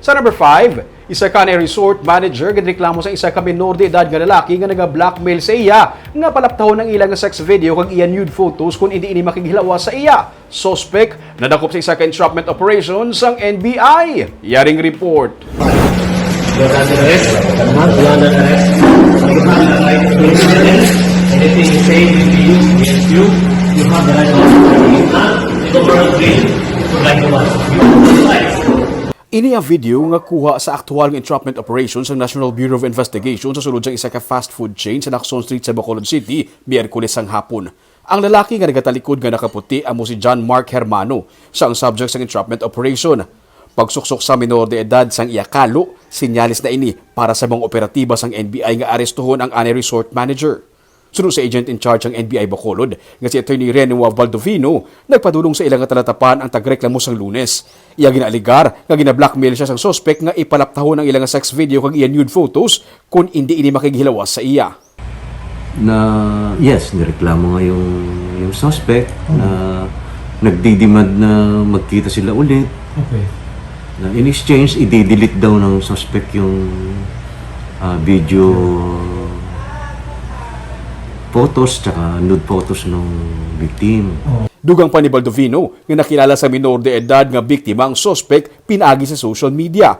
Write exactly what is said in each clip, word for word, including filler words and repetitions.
Sa number five, isa ka anay resort manager ginreklamo sa isa ka minor de edad nga lalaki nga naga-blackmail sa iya nga palaptahon ang ila nga sex video kag iya nude photos kon indi ini makighilawas sa iya. Suspek nadakop sa isa ka entrapment operation sang N B I. Yaring report. You're under arrest. You're under arrest. You have the right to defend. Anything you say will be used against you. You have the right to defend. You have the right to defend. You have the right to defend. Ini ang video nga kuha sa aktual nga entrapment operation sang National Bureau of Investigation sa sulod sang isa ka fast food chain sa Lacson Street sa Bacolod City, Miyerkules sang hapon. Ang lalaki nga nagatalikod nga nakaputi amo si John Mark Hermano, siya ang subject sang entrapment operation. Pagsuksok sa minor de edad sang iya kalo, senyales na ini para sa mga operatiba sang N B I nga arestuhon ang anay resort manager. Suno sa agent in charge sang N B I Bacolod nga si Attorney Renoa Baldovino, nagpadulong sa ila nga talatapan ang tagreklamo sang Lunes. Iya ginaaligar nga gina-blackmail siya sang suspek nga ipalaptahon ang ila nga sex video kag iya nude photos kon indi ini makighilawas sa iya. Na, yes, nireklamo nga yung, yung suspect na nagdidemand na magkita sila ulit. Okay. Na in exchange, i-delete daw ng suspect yung, ah, video photos tsaka nude photos ng victim. Dugang pa ni Baldovino nga nakilala sa minor de edad nga biktima ang suspek pinaagi sa social media.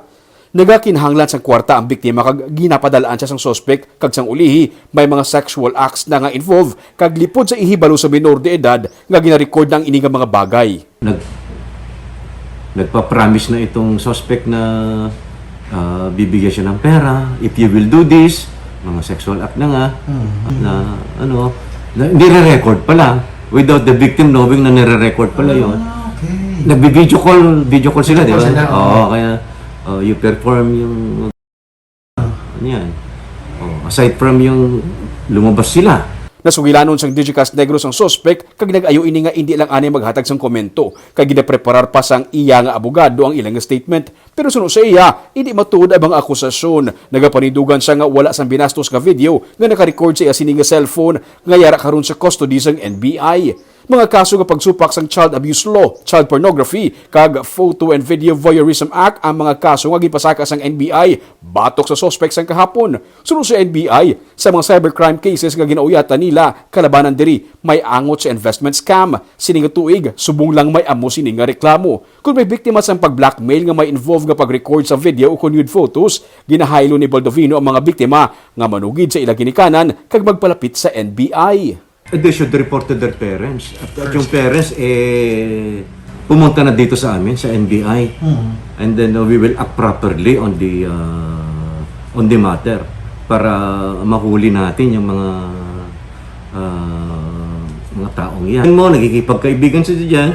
Nagakinahanglan sang kwarta ang biktima kag ginapadal-an sia sang suspek, kag sang ulihi may mga sexual acts na nga involved, kag lipod sa ihibalo sa minor de edad nga gina-record na ang ini nga mga bagay. Nag-, nagpa-promise na itong suspect na, ah, bibigyan siya ng pera, "If you will do this," mga sexual act na nga, na ano, na, nire-record pala without the victim knowing na nire-record pala yon. Ah, okay. Nagbi-video call, video call sila, di ba? Video call sila, oo. Oo, kaya, oh, you perform yung, ano yan. Oh, aside from yung lumabas sila. Nasugilanon sang Digicast Negros ang suspek kag nag-ayo ini nga indi lang anay maghatag sang komento, kay ginapreparar pa sang iya nga abogado ang ila nga statement. Pero suno sa iya, indi matuod ang mga akusasyon. Nagapanindugan siya nga wala sang binastos nga video nga naka-record sa iya sini nga cellphone nga yara karon sa custody sang N B I. Mga kaso nga pagsupak sang child abuse law, child pornography, kag Photo and Video Voyeurism Act ang mga kaso nga ginpasaka sang N B I batok sa suspek sang kahapon. Suno sa N B I, sa mga cybercrime cases nga ginauyatan nila kalabanan diri, may angot sa investment scam. Sini nga tuig, subong lang may amo sini nga reklamo. Kon may biktima sang pag-blackmail nga may involve nga pag-record sa video ukon nude photos, ginahaylo ni Baldovino ang mga biktima nga manugid sa ila ginikanan kag magpalapit sa N B I. They should report to their parents. At, at yung parents, eh, pumunta na dito sa amin, sa N B I. And then, uh, we will act properly on the, uh, on the matter para mahuli natin yung mga, uh, mga taong yan. Mo, nagkikipagkaibigan sila dyan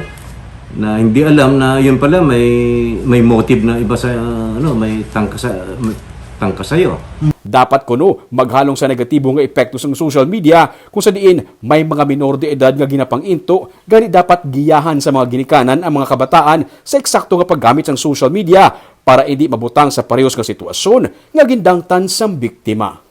na hindi alam na yun pala may, may motive na iba sa, ano, may tangka sa, may tangka sa'yo. Dapat kuno maghalong sa negatibo nga epekto sang social media kung sa diin may mga minor de edad nga ginapang-into, gani dapat giyahan sa mga ginikanan ang mga kabataan sa eksakto nga paggamit sang social media para indi mabutang sa parehos nga sitwasyon nga gindangtan sang biktima.